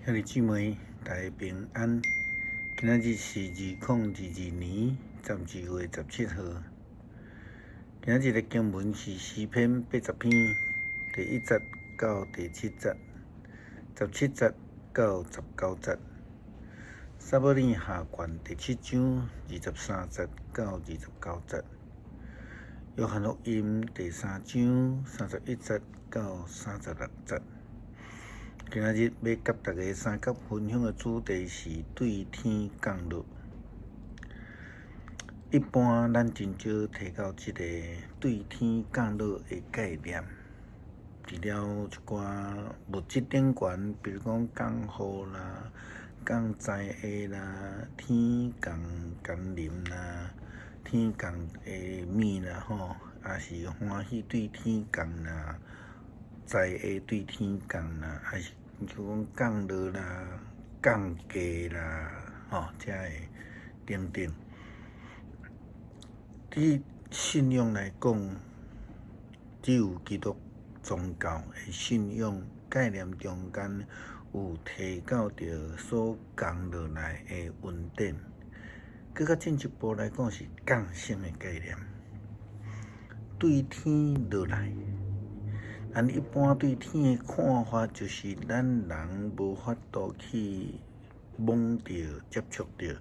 兄弟姊妹，大家平安。今仔日是2022年12月17號。今仔日的經文是詩篇80篇第1節到第7節，17節到19節。撒母耳下卷第7章23節到29節。約翰福音第3章31節到36節。今仔日欲佮大家相佮分享的主題是對天降落。一般咱真少提到這个對天降落的概念，除了一寡物質頂懸，比如講降雨啦、降災禍啦、天降甘霖啦、天降的物啦吼，抑是歡喜對天降啦。災禍對天降啦，抑是講降落啦、降價啦，吼，遮个等等。佇信仰來講，只有基督宗教的信仰概念中間有提到著所降落來的恩典，閣較進一步來講是降生的概念，對天落來。咱一般對天的看法，就是咱人無法度去摸著、接觸著，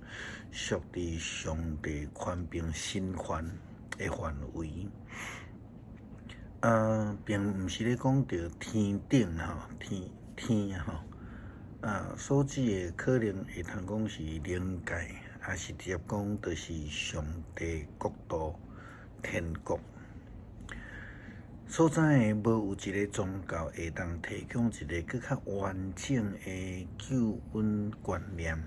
屬佇上帝權柄神權的範圍。啊，並毋是咧講著天頂吼，天天吼，啊，所指的可能會通講是靈界，抑是直接講就是上帝國度、天國。所在的無有一個宗教會當提供一個閣較完整的救恩觀念。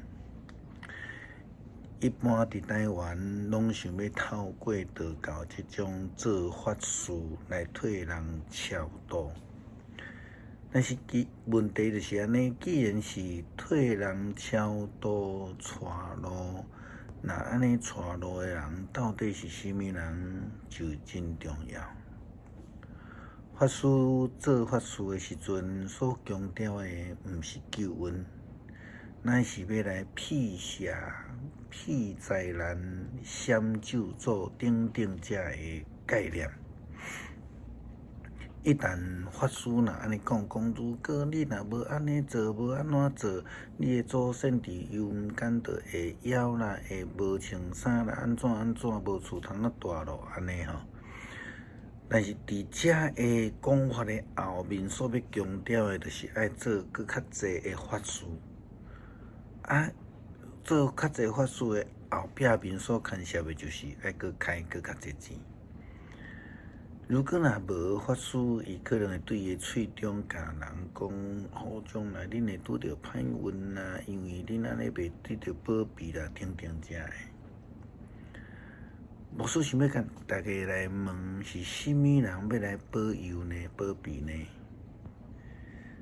一般佇台灣攏想欲透過道教這種做法事來替人超度，但是其問題就是按呢，既然是替人超度帶路，那按呢帶路的人到底是啥物人，就真重要。法師做法事的時陣，所強調的毋是救恩，乃是欲來辟邪、辟災難、閃咒詛等等遮个概念。一旦法師若按呢講，講如果你若無按呢做，無按怎做，你的祖先佇幽冥間就會枵啦，會無穿衫啦，按怎按怎，無厝通啊蹛囉，按呢吼。但是佇遮个講法的後面，所欲強調的，就是愛做閣較濟的法事。啊，做較濟法事的後壁面所牽涉的，就是愛閣開閣較濟錢。如果若無法師，伊可能會對伊的喙中共人講：好，將來恁會拄著歹運啦，因為恁按呢袂得著保庇啦，等等遮个。牧師想欲共大家來問，是啥物人欲來保佑呢？保庇呢？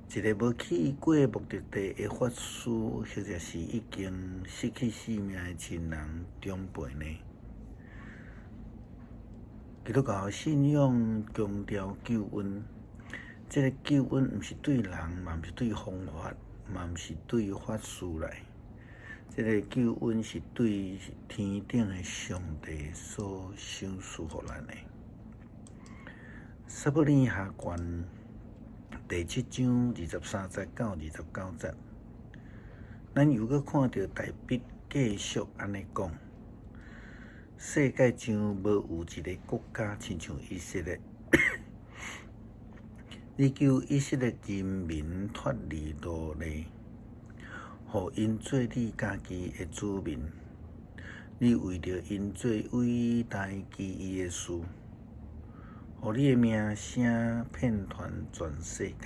一个無去過目的地的法師，或者是已經失去性命的親人長輩呢？基督教信仰強調救恩，這个救恩毋是對人，嘛毋是對方法，嘛毋是對法師來。這个救恩是對天頂的上帝所賞賜予咱的。撒母耳下卷第7章23節到29節，咱又閣看著大衛繼續按呢講：世界上無有一个國家親像以色列，你救以色列人民脫離奴隸。予𪜶做你家己的子民，你為著𪜶做偉大奇異的事，予你的名聲遍傳全世界。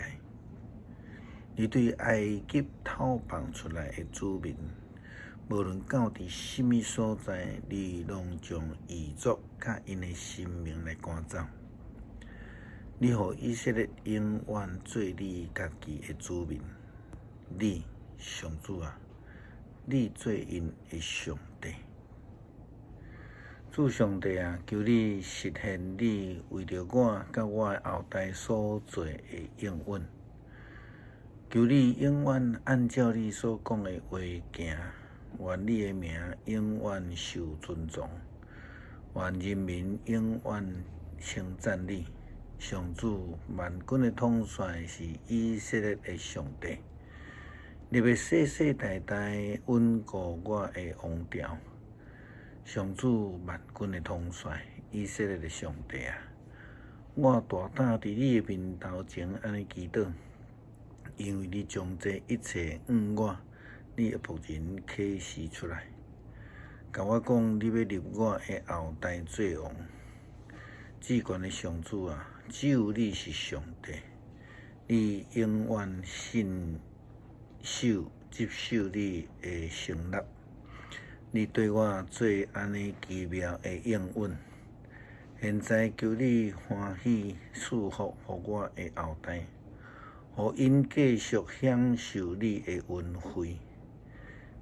你對埃及討放出來的子民，無論到佇啥物所在，你攏將異族佮𪜶的神明來趕走。你予以色列永遠做你家己的子民，你。上主啊，你做𪜶的上帝。主上帝啊，求你實現你為著我佮我的後代所做的應允。求你永遠按照你所講的話行，願你的名永遠受尊崇，願人民永遠稱讚你。上主萬軍的統帥是以色列的上帝，你欲世世代代穩固我的王朝。上主萬軍的統帥，以色列的上帝啊，我大膽佇你的面頭前按呢祈禱，因為你將這一切向我，你的僕人啟示出來，共我講你欲立我的後代做王。至懸的上主啊，只有你是上帝，你永遠信守執守你的承諾。你對我做按呢奇妙的應允，現在求你歡喜賜福予我的後代，予𪜶繼續享受你的恩惠。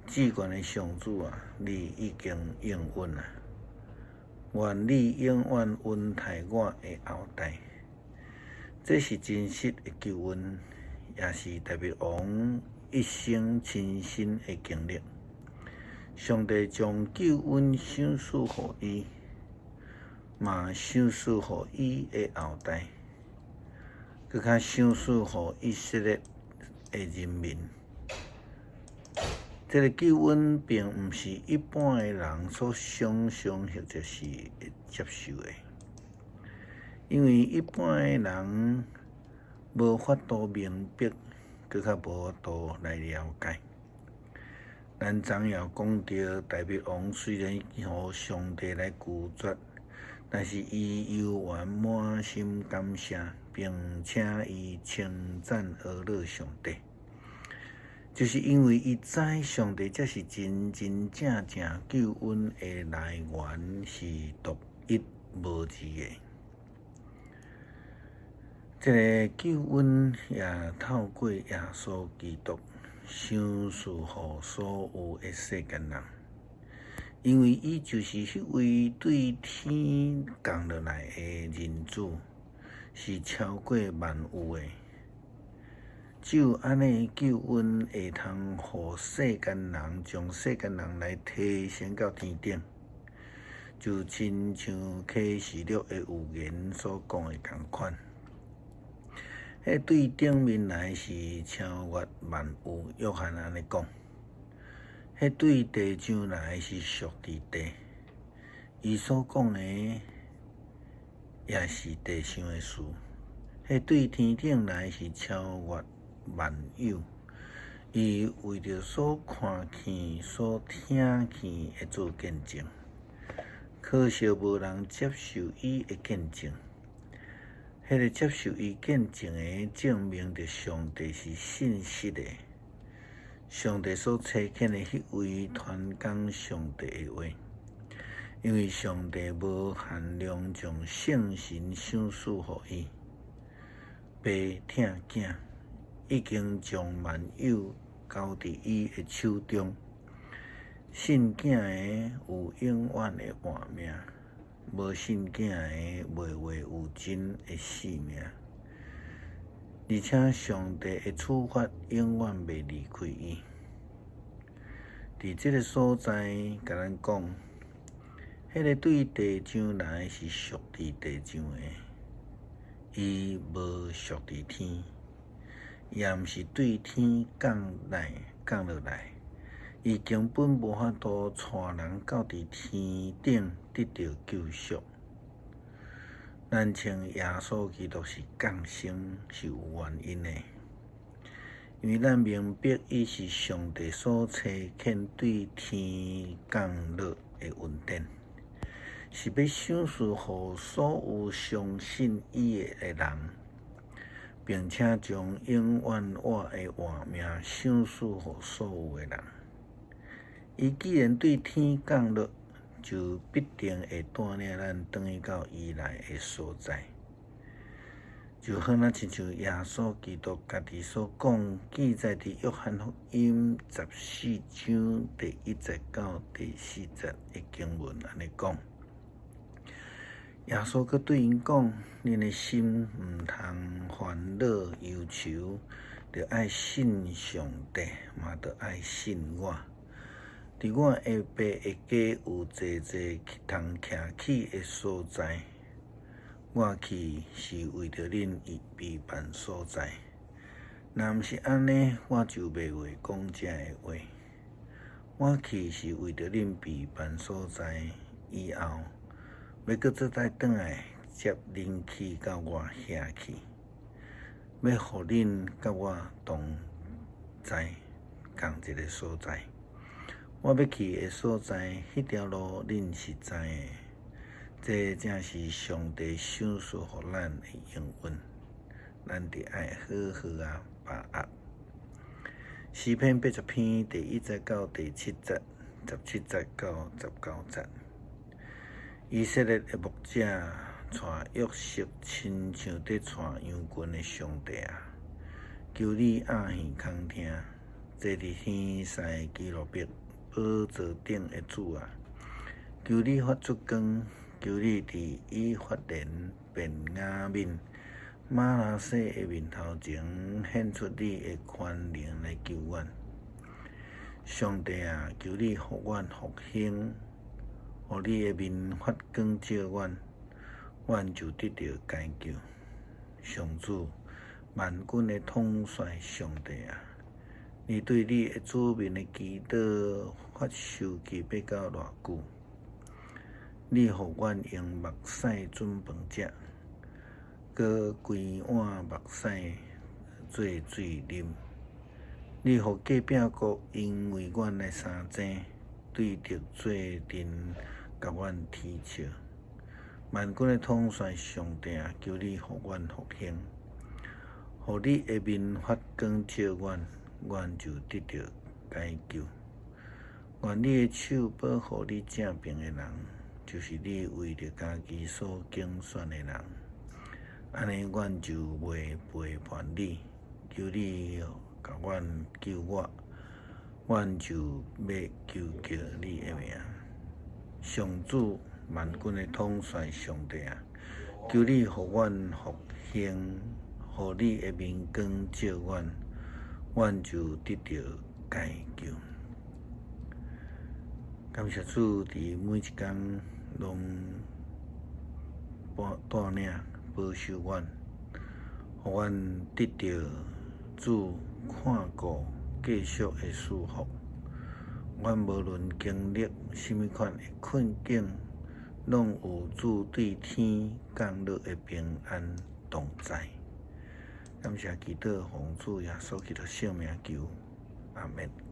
至懸的上主啊，你已經應允啊！願你永遠恩待我的後代。這是真實的救恩，也是大衛王一生親身的經歷。上帝將救恩賞賜予伊，嘛賞賜予伊的後代，閣較賞賜予以色列的人民。這个救恩並毋是一般的人所想像或者是會接受的，因為一般的人無法度明白，閣較無法度來了解。咱昨暝講著，大衛王雖然予上帝來拒絕，但是伊猶原滿心感謝，並且伊稱讚阿樂上帝。就是因為伊知上帝才是真真正正救恩的來源，是獨一無二的。這个救恩也透過耶穌基督賞賜予所有的世間人，因為伊就是彼位對天降落來的人子，是超過萬有的。只有按呢救恩會通予世間人，將世間人來提升到天頂，就親像啟示錄的預言所講的仝款。彼對頂面來是超越萬有，約翰按呢講。彼對地上來是屬佇地，伊所講的也是地上的事。彼對天頂來是超越萬有，伊為著所看見、所聽見會做見證，可惜無人接受伊的見證。彼个接受伊見證的，證明著上帝是信實的。上帝所差遣的彼位傳講上帝的話，因為上帝無限量將聖神賞賜予伊，爸疼囝，已經將萬有交佇伊的手中。信囝的有永遠的活命，無信囝的袂活有真的性命。而且上帝的處罰永遠袂離開伊。佇這个所在，共咱講，彼个對地上來是屬佇地上的，伊無屬佇天，也毋是對天降來降落來，伊根本無法度帶人到佇天頂得著救贖。咱稱耶穌基督是降生是有原因的，因為咱明白伊是上帝所差遣對天降落的恩典，是欲賞賜予所有相信伊的人，並且將永遠活的活命賞賜予所有的人。伊既然對天降落，就必定會帶領咱轉去到伊來的所在，就好若親像耶穌基督家己所講，記載佇約翰福音14章第1節到第4節的經文按呢講。耶穌閣對𪜶講：恁的心毋通煩惱憂愁，著愛信上帝，嘛著愛信我。佇我的爸的家有濟濟通徛起的所在，我去是為著恁預備辦所在。若毋是按呢，我就袂會講這个話。我去是為著恁備辦所在，以後欲閣做再轉來接恁去到我遐去，欲予恁佮我同在仝一个所在。我欲去的所在，彼條路恁是知的。這正是上帝賞賜予咱的應允，咱著愛好好仔把握。詩篇80篇第1節到第7節，17節到19節。以色列的牧者帶約瑟親像佇帶羊群的上帝啊，求你掩耳空聽，坐佇天使基路伯寶座頂的主啊，求你發出光，求你佇以法蓮、便雅憫、瑪拿西的面頭前顯出你的權能來救阮。上帝啊，求你予阮復興，予你的面發光照阮，阮就得著解救。上主，萬軍的統帥上帝啊，你對你的子民的祈禱發受氣欲到偌久？你予阮用目屎準飯食，閣規碗目屎做水啉。你予隔壁國因為阮來相爭，對敵做陣共阮啼笑。萬軍的統帥上帝啊，求你予阮復興，予你的面發光照阮，阮就得著解救。願你的手保護你正爿的人，就是你為著家己所揀選的人。按呢，阮就袂背叛你。求你共阮救我，阮就欲求告你的名。上主，萬軍的統帥上帝啊，求你予阮復興，予你的面光照阮，阮就得著解救。感謝主，佇每一工攏帶領保守阮，予阮得著主看顧繼續的祝福。阮無論經歷啥物款的困境，攏有主對天降落的平安同在。感謝祈禱，奉主耶穌基督聖名求，阿們。